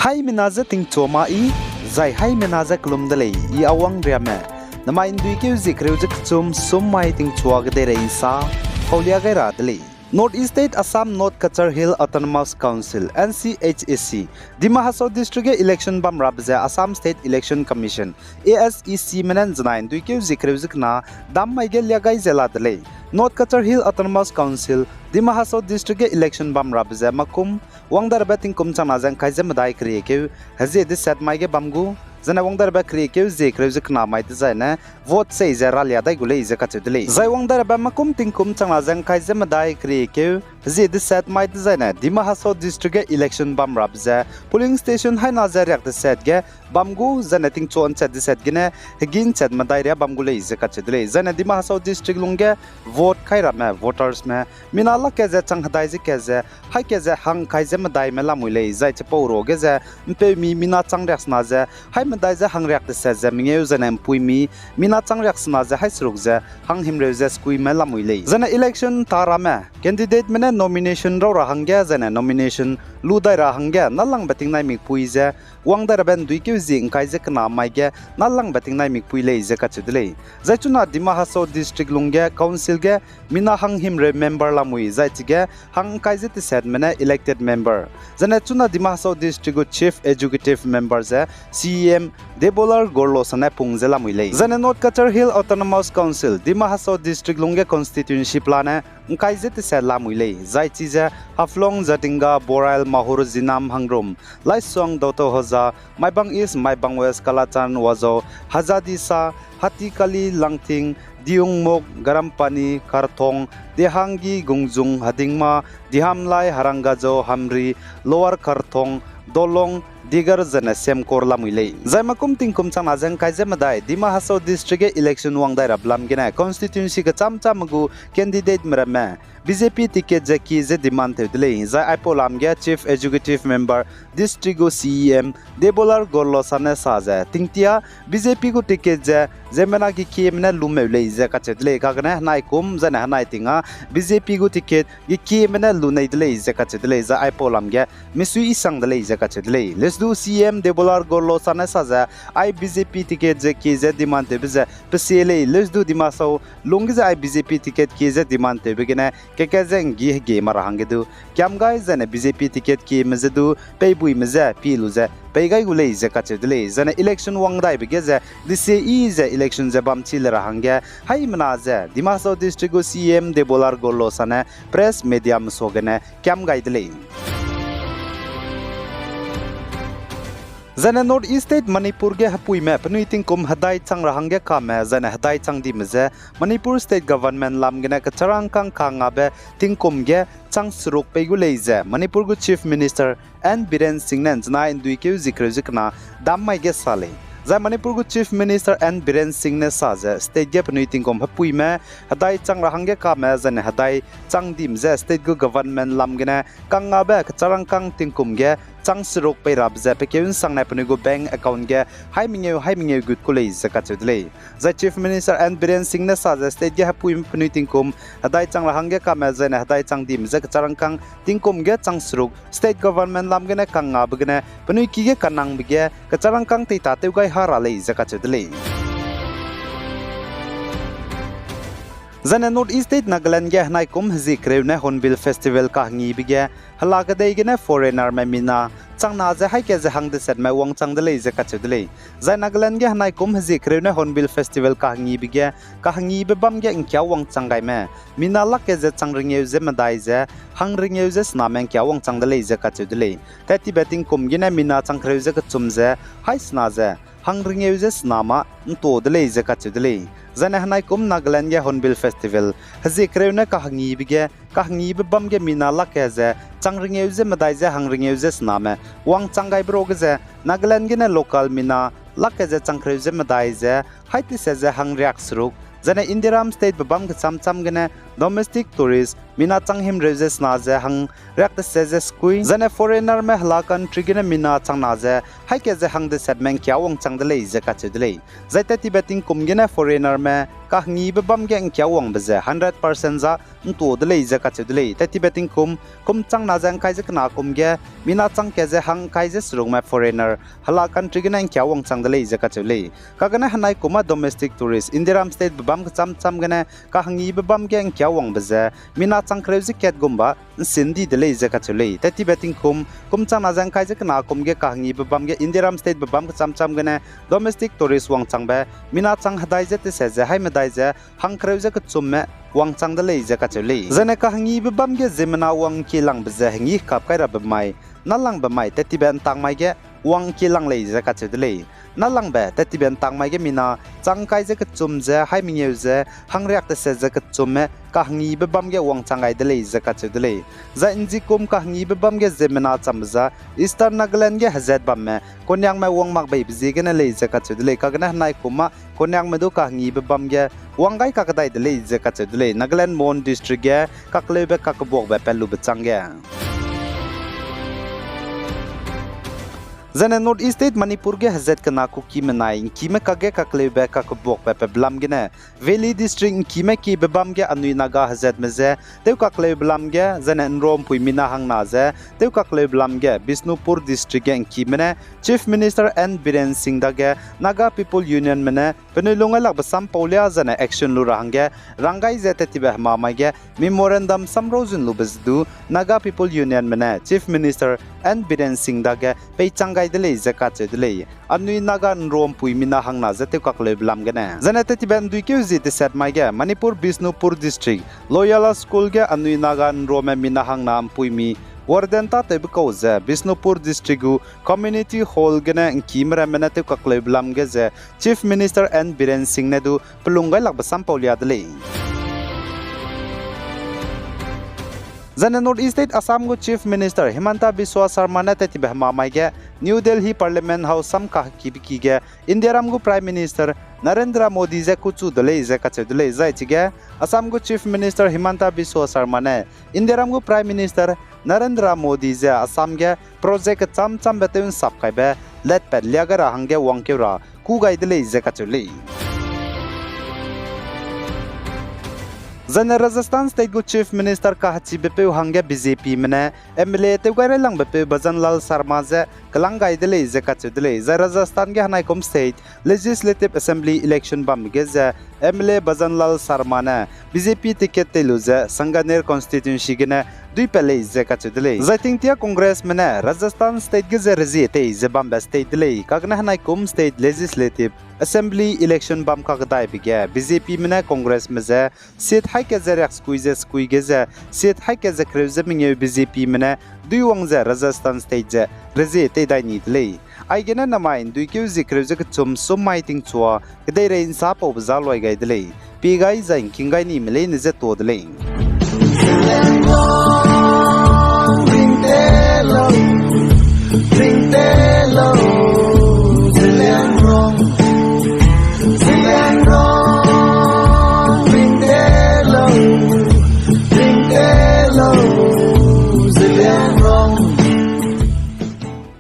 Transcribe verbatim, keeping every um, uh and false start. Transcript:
Haimena je tingchua ma i, zai haimena je kelum de lei, i awang riame. Namai ’nduikeu zie kereu ze kechum sum mai tingchua kedeirei ’nsa, paulia gai ra de lei. North East State Assam North Cachar Hill Autonomous Council, N C H A C, Dima Hasao District ge election bam rabe ze Assam State Election Commission, A S E C me ne ’nzenai ’nduikeu zie kereu ze kena dam mai ge lia gai ze la de lei. North Cachar Hill Autonomous Council, Dima Hasao District ge election bam rabe ze makum wang dai rabe tingkum changna ze ’ngkai ze medai keriekeu hezie deset mai ge bam gu, zene wang dai rabe keriekeu zie kereu ze kena mai dezaine vote sei ze ralia dai gu lei ze kacheu de lei. Zai wang dai rabe makum tingkum changna ze ’ngkai ze medai keriekeu hezie deset mai dezaine Dima Hasao District ge election bam rabe ze polling station haina ze riak deset ge bam gu, zene tingchua ’nchet deset gene hegî ’nchet medai riâ bam gu lei ze kacheu de lei. Zaine Dima Hasao District lungge vote kai ramme votersme mina lak ke ze chang hedai ze ke ze, haî ke ze hang ’ngkai ze medaime lamui lei, zai chipau ruage ze ’mpeumi mina chang riaksena ze haî medai ze hang riak deset ze mengeu, zaine ’mpuimi mina chang riaksena ze haî seruk ze hang himreu ze sekuime lamui lei. Zaine election ta ramme candidateme ne nomination rau ra hangge, zaine nomination lu dai ra hangge nâlangbe tingnai mikpui ze wang dai rabe ’nduikeu zie ’ngkai ze kena mai ge nâlangbe tingnai mikpui lei ze kacheu de lei. Zai chuna Dima Hasao District lungge council ge mina hang himreu member lamui, zai chige hang ’ngkai ze desetme ne elected member. Zaine chuna Dima Hasao District gu Chief Executive Member ze C E M Debolal Gorlosa ne pung ze lamui lei. Zaine North Cachar Hill Autonomous Council, Dima Hasao District lungge constituency pelane ’ngkai ze deset lamui lei, zai chize Haflong, Jatinga, Borail, Mahur, Jinam, Hangrum, Laisong, Dautouhoza, Maibang East, Maibang West, Kalachand, Wazhou, Hajadisa, Hatikali, Langting, Diungmukh, Garampani, Kharthong, Dehangi, Gungjung, Hadingma, Dihamlai, Harangajou, Hamri, Lower Kharthong, Dolong, Digar zaine Semkor lamui lei. Zai makum tingkum changna ze ’ngkai ze medai Dima Hasao District ge election wang dai rabe lam gene constituency kecham chamme gu candidateme ramme B J P ticket ze kie ze demand tew de lei. Zai aipau lam ge Chief Executive Member, District gu C E M Debolal Gorlosa ne sa ze tingtia B J P gu ticket ze ziemmena gekieme ne lumeu lei ze kacheu de lei. Kagene henai kum zaine henai ting â B J P gu ticket gekieme ne lu nei de lei ze kacheu de lei. Zai aipau lam ge misui isang de lei ze kacheu de lei. Leusdu C E M Debolal Gorlosa ne sa ze, ai B J P ticket ze kie ze demand tewbe ze pesie lei. Leusdu Dima Hasao lungge ze ai B J P ticket kie ze demand tewbe gene keke ze ’nggi hege ma ra hangge du kiam gai, zaine B J P ticket kieme ze du peibuime je pie lu ze pei gai gu lei ze kacheu de lei. Zaine election wang daibe ge ze desie i ze election ze bam chi le ra hangge haimena ze Dima Hasao District gu C E M Debolal Gorlosa ne press mediame suagene kiam gai de lei. Zaine North East State Manipur ge hepuime penui tingkum hedai chang ra hangge kame zaine hedai chang dime je Manipur State Government lam gene kecharangkâng kangngabe tingkum ge chang seruk pei gu lei ze Manipur gu Chief Minister N Biren Singh ne ’nzenai ’nduikeu zie kereu ze kena dam mai ge sa lei. Zai Manipur gu Chief Minister N Biren Singh ne sa ze state ge penui tingkum hepuime hedai chang ra hangge kame zaine hedai chang dime je state gu government lam gene kangngabe kecharangkâng tingkum ge chang seruk pei rabe ze pekeu ’nsangne penui gu bank account ge haî mengeu haî mengeu gut ku lei ze kacheu de lei. Zai Chief Minister N Biren Singh ne sa ze state ge hepuime penui tingkum hedai chang ra hangge kame zaine hedai chang dime je kecharangkâng tingkum ge chang seruk state government lam gene kangngabe gene penui ki ge kanangbe ge kecharangkâng teitatew gai ha ra lei ze kacheu de lei. Zaine North East State Nagaland ge henai kum hezie kereu ne Hornbill Festival kahengibe ge hela kedei gene foreignerme mina changna ze haî ke ze hang desetme wangchang de lei ze kacheu de lei. Zai Nagaland ge henai kum hezie kereu ne Hornbill Festival kahengibe ge kahengibe bam ge ’ngkia wangchang gaime mina lak ke ze chang rengeu ze medai ze hang rengeu ze sename ’ngkia wangchang de lei ze kacheu de lei. Tat tibe tingkum gene mina chang kereu ze kechum ze haî sena ze hang rengeu ze sena mâ ’nto de lei ze kacheu de lei. Zaine henai kum Nagaland ge Hornbill Festival hezie kereu ne kahengibe ge kahengibe bam ge mina lak ke ze chang rengeu ze medai ze hang rengeu ze sename wangchang gaibe ruage ze Nagaland gene local mina lak ke ze chang kereu ze medai ze haî tese ze hang riak seruk, zaine Indiaram statebe bam kecham cham gene domestic tourist mina chang himreu ze sena ze hang riak tese ze sekui, zaine foreignerme hela country gene mina changna ze haî ke ze hang desetme ’ngkia wangchang de lei ze kacheu de lei. Zai tat tibe tingkum gene foreignerme kahengîbe bâm ge ’ngkia wangbe ze hundred percent za ’ntua de lei ze kacheu de lei. Tattibe tingkum, kum changna ze ’ngkai ze kena kum ge, mina chang kat ze hang ’ngkai ze serukme foreigner hela country gene ’ngkia wangchang de lei ze kacheu lei. Kagene henai kum â domestic tourist Indiaram statebe bâm kechâm châm gene kahengîbe bâm ge ’ngkia wangbe ze mina chang kereu ze kat gumba ’nsin di de lei ze kacheu lei. Tattibe tingkum, kum changna ze ’ngkai ze kena kum ge kahengîbe bâm ge Indiaram statebe bâm kechâm châm gene domestic tourist wangchangbe mina chang hedai ze teset ze haî medai ze hang kereu ze kechumme wangchang de lei ze kacheu lei. Zaine kahengîbe bâm ge ziemmena wang ’ngkielangbe ze hengî hekap kai rabe mai, nâlangbe mai, tattibe ’ntak mai ge wang ’ngkielang lei ze kacheu de lei. Nâlangbe tattibe ’ntak mai ge mina chang ’ngkai ze kechum ze haî mengeu ze hangriak teset ze kechumme kahengîbe bâm ge wangchang gai de lei ze kacheu de lei. Zai ’nzikum kahengîbe bâm ge ziemmena chambe za Eastern Nagaland ge hezat bamme Konyangme wang mak beibe ziegene lei ze kacheu de lei. Kagene henai kum â Konyangme du kahengîbe bâm ge wang gai kakdai de lei ze kacheu de lei. Nagaland Mon District ge kakleube kakebuakbe pat lube chângge. Zaine North East State Manipur ge hezat kena Kukime nai ’ngkime kakge kakleube kakebuakbe patbe lam gene, Valley District ’ngkime kiebe bâm ge anui Naga hezatme je tew kakleube lam ge, zaine ’nrâ ’mpuimi na hangna je tew kakleube lam ge Bishnupur District ge ’ngkime ne Chief Minister N Biren Singh dage Naga People Unionme ne penui lung gailakbe sam paulia zaine action lu ra hangge rang gai ze tattibe hemamai ge memorandum samrau zun lube ze du Naga People Unionme ne Chief Minister N Biren Singh dage peichang gai de lei ze kacheu de lei. Anui Naga ’nrâ ’mpuimi na hangna je tew kakleube lam gene. Zaine tattibe ’nduikeu zie teset mai ge Manipur Bishnupur District Loyola School ge anui Naga ’nrâme mi na hangna ’mpuimi warden tâtewbe kau ze Bishnupur District gu Community Hall gene ’ngkime ramme ne tew kakleube lam ge ze Chief Minister N Biren Singh ne du pelung gailakbe sam paulia de lei. Zaine North East State Assam gu Chief Minister Himanta Biswa Sarma ne tattibe hemamai ge New Delhi Parliament House sam kahekibe ki ge Indiaram gu Prime Minister Narendra Modi je kuchu de lei ze kacheu de lei. Zai chige Assam gu Chief Minister Himanta Biswa Sarma ne Indiaram gu Prime Minister Narendra Modi je Assam ge project kechâm châmbe tew ’nsap kaibe letpat lia gai ra hangge wangkeu ra kû gai de lei ze kacheu lei. Zaine Rajasthan State gu Chief Minister kahechibepeu hangge B J Pme ne M L A tew gai railangbe peu Bhajan Lal Sharma je kelang gai de lei ze kacheu de lei. Zai Rajasthan ge henaikum State Legislative Assembly election bambe ge ze M L A Bhajan Lal Sharma ne B J P ticket tei lu ze Sanganer constituency gene duipat lei ze kacheu de lei. Zai tingtia Congressme ne Rajasthan State ge ze rezie tei ze bambe state de lei. Kagene henaikum State Legislative Assembly election bam kakdaibe ge B J Pme ne Congressme ze seat haî kat ze riaksekui ze sekui ge ze seat haî kat ze kereu ze mengeu B J Pme ne duiwang ze Rajasthan State ze rezie tei dai ni de lei. Aigene namai ’nduikeu zie kereu ze kechum sum mai tingchua kedeirei ’nsa paube za luai gai de lei. Pie gai zai ’ngking gai nime leine je tuâ de lei.